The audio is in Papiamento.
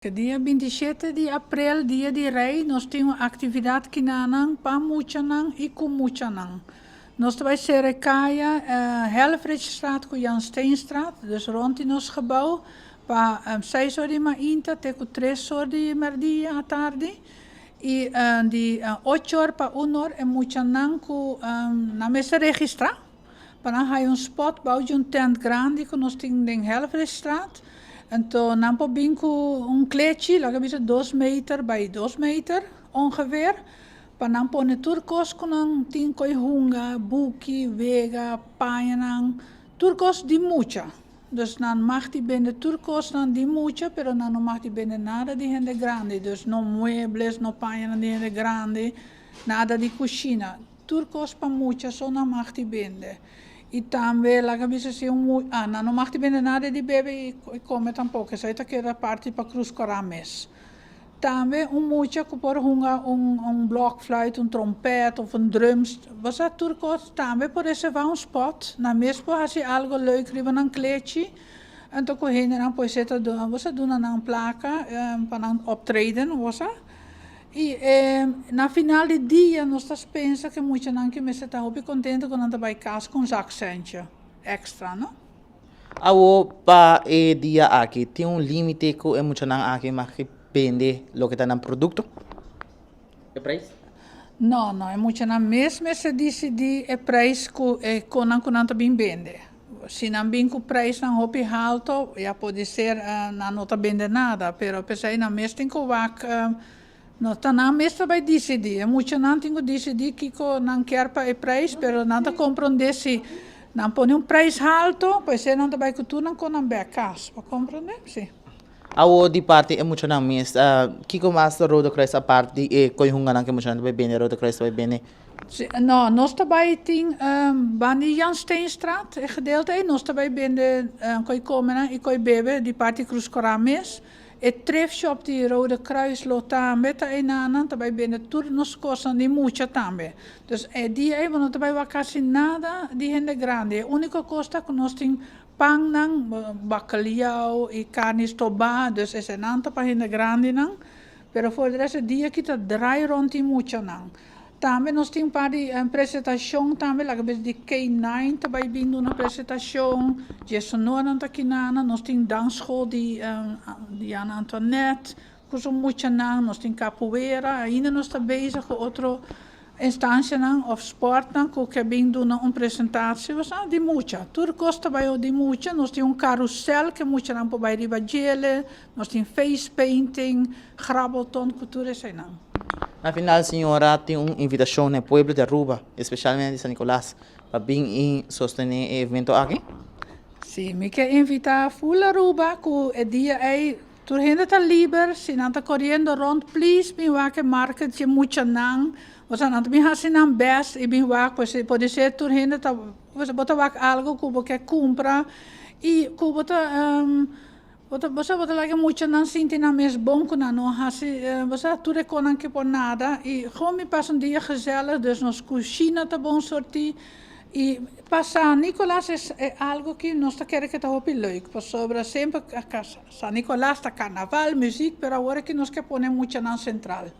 Dia 27 di april, Dia di Rey, nos tin un actividad akinan pa muchanan y cu muchanan. Nos ta bay sera caya Helfrichstraat cu Jan Steenstraat, dus rond di nos gebouw, pa 6 or di mainta te cu 3 or di merdia atardi. Y di 8 or pa 1 or e muchanan cu nan mester registra pa nan haya un spot bou di un tent grandi cu nos tin den Helfrichstraat. Anto nan por bin cu un klechi, laga bisa 2 meter bij 2 meter ongeveer, pa nan pone tur cos cu nan tin coy hunga, buki, wega, pañanan, tur cos di mucha. Dus nan mag di bende tur cos nan di mucha, pero nan no mag di bende nada di hende grandi. Dus no muebles, no pañanan di hende grandi, nada di cushina. Tur cos pa mucha so nan mag di bende. Y tambe, laga bisa si un, nan no mag di bende nada di bebe y come tampoco. Esey ta keda parti pa Cruz Cora mes. Tambe un mucha cu por hunga un blokfluit, un trompet of un drums. Bo tur cos tambe por reserva un spot. Nan mes por haci algo leuk riba nan klechi. Anto cu hendenan por zeta bo sa duna nan placa pa nan optreden, bo sa. Y na final di dia nos ta pensa cu muchanan cu mester ta hopi contento cu nan ta bay cas cu un zakcentje extra, no? Awo pa e dia aki, tin un limite cu e muchanan aki mag bende loke ta nan producto? E prijs? No, e muchanan mes mester dicidi e prijs cu e cu nan ta bin bende. Si nan bin cu prijs nan hopi halto, ya por ser nan no ta bende nada, pero pesey nan mes tin cu wak, no ta nan mes ta bay dicidi. E muchanan tin cu dicidi kico nan kier pa e prijs, pero nan ta comprende si nan pone un prijs halto, pues nan ta bay cu tur nan con nan bek cas. Bo comprende? Si. Awo di parti e muchanan mes, kico mas Rode Kruis apart di e coy hunganan cu muchanan ta bay bende, Rode Kruis ta bay bende? Si, no, nos ta bay tin bandi Jan Steenstraat, e gedeelte ey, nos ta bay bende coy come y coy bebe di parti Cruz Cora mes. E thrift shop di Rode Kruis lo tambe ta eynan, ta bay bende tur nos cosnan di mucha tambe. Dus e dia ey bo no ta bay wak casi nada di hende grandi. E unico cos ta cu nos tin pannan, bacalhau y carni stoba, dus eseynan ta pa hende grandinan. Pero voor de rest e dia aki ta draai rond di muchanan. Tambe nos tin un par di presentacion tambe, laga bisa di K9 ta bay bin duna presentacion, Jesonora ta kinana, nos tin dansschool di Diana Antoinette, cu su muchanan, nos tin capoeira, ainda nos ta bezig cu otro instancianan of sportnan cu ke bin duna un presentatie, bo sa, di mucha. Tur cos ta bay di mucha, nos tin un carrousel cu muchanan por bay riba djele, nos tin face painting, grabbelton, cu tur eseynan. Na final, señora, tin un invitacion na pueblo di Aruba, especialmente di San Nicolas, pa bin y sostene e evento aki? Si, mi kier invita full Aruba cu e dia ey tur hende ta liber, si nan ta coriendo rond, please bin wak e market di muchanan, o sea, nan ta bin haci nan best y bin wak, pues por ser tur hende ta, bo ta wak algo cu bo kier cumpra y cu bo ta, bo sa bo ta laga muchanan sinti nan mes bon cu nan no haci, bo sa tur e conan ke por nada y gewoon mi pasa un dia gezellig, dus nos cushina ta bon sorti y pa San Nicolas es algo cu nos ta kere cu ta hopi leuk, pasobra semper San Nicolas ta carnaval, muziek, pero awor aki nos ke pone muchanan central.